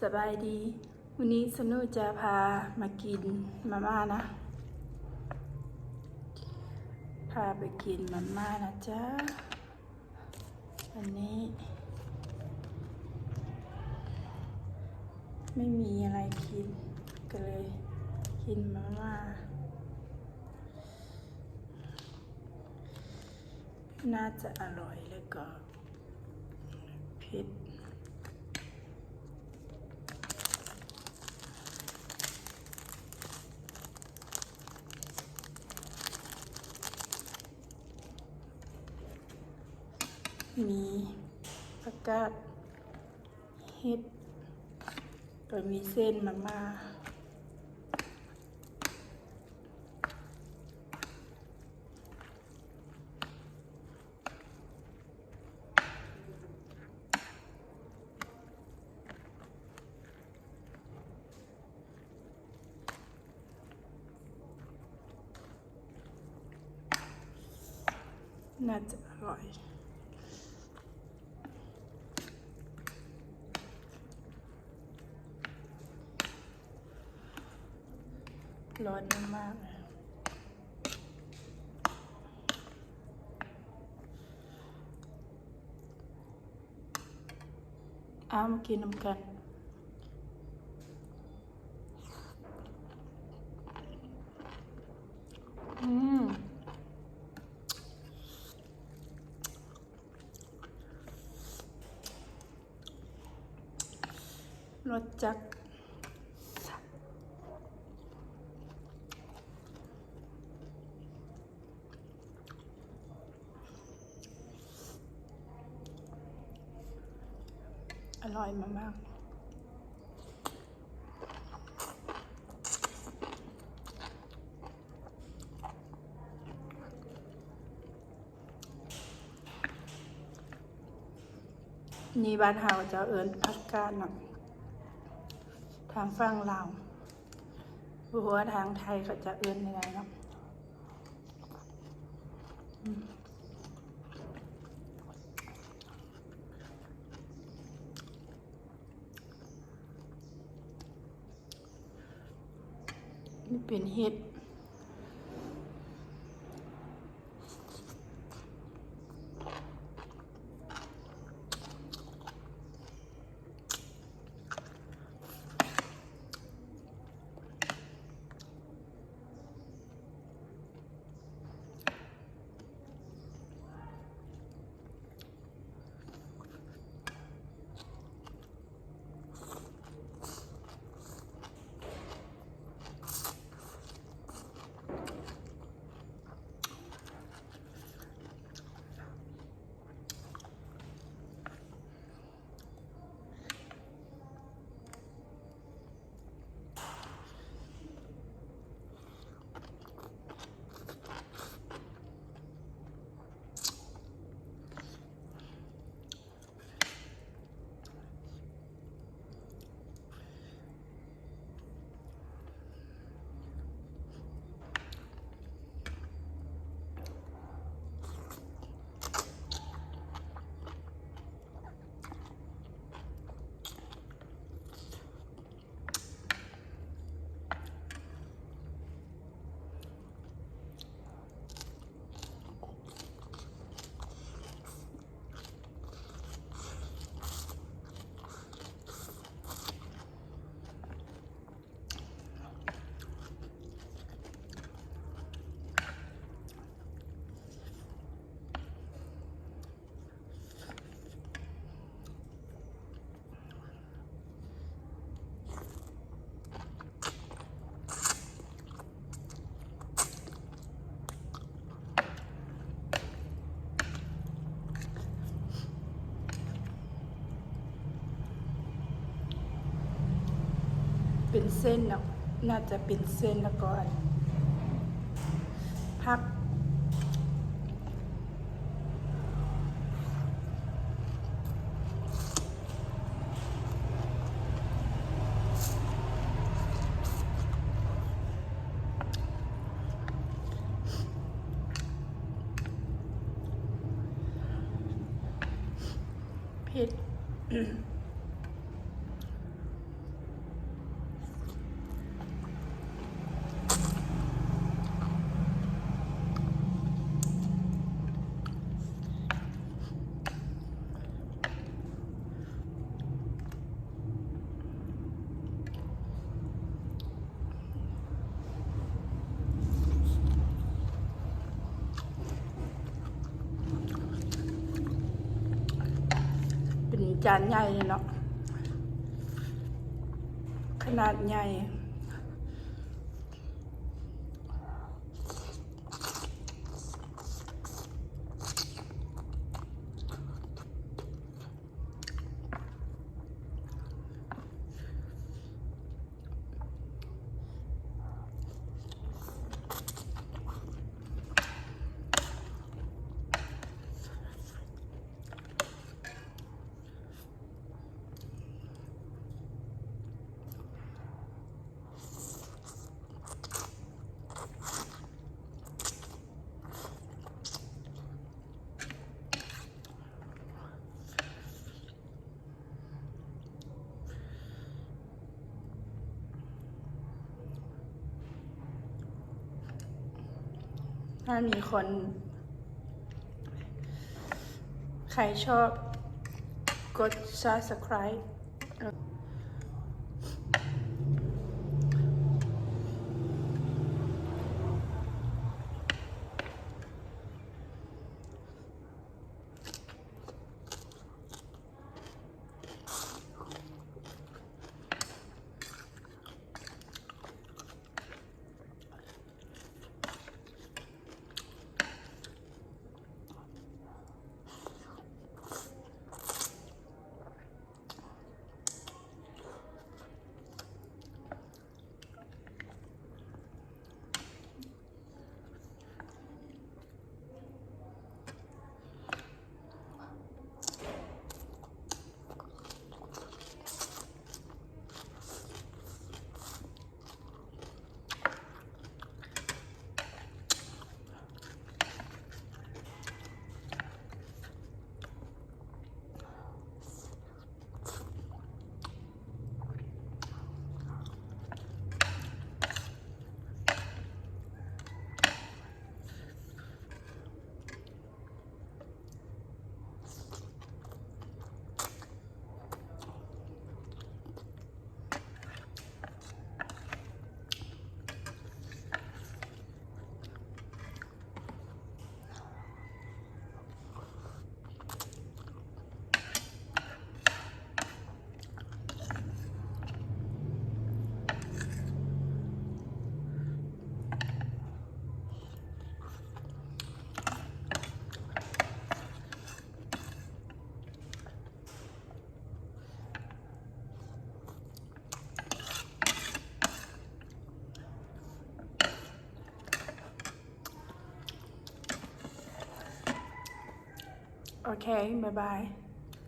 ສະບາຍດີ ມື້ນີ້ສະໜູຈະພາມາກິນມາມ່ານະ ພາໄປກິນມາມ່ານະຈ້າ. ວັນນີ້ໄມ່ມີອະໄລກິນ ກະເລີຍກິນມາມ່າ ໜ້າຈະອະລ່ອຍ ແລ້ວກໍເຜັດ. ມີຜັກກາດເຫັດ ແລ້ວມີເສັ້ນມາມ່າ. ໜ້າຈະອະລ່ອຍ ຮ້ອນມາກໆ. ເອົາມາກິນນຳກັນ. ອືມ ລົດຈັດ. ອະລ່ອຍມາກໆ. ນີ້ບ້ານເຮົາເຈົ້າເອີ້ນຜັກກາດເນາະ ທາງຝັ່ງລາວ ບໍ່ຮູ້ວ່າທາງໄທເຂົາຈະເອີ້ນແນວໃດເນາະ. ນີ້ເປັນເຫັດ. ເປັນເສັ້ນເນາະ ໜ້າຈະເປັນເສັ້ນ ແລ້ວກໍອັນ ຜັກ. ເຜັດ. ຈານໃຫຍ່ເນາະ ຂະໜາດໃຫຍ່. ຖ້າມີຄົນ ໃຄຊອບ ກົດ Subscribe. ໂອເຄ ບາຍບາຍ.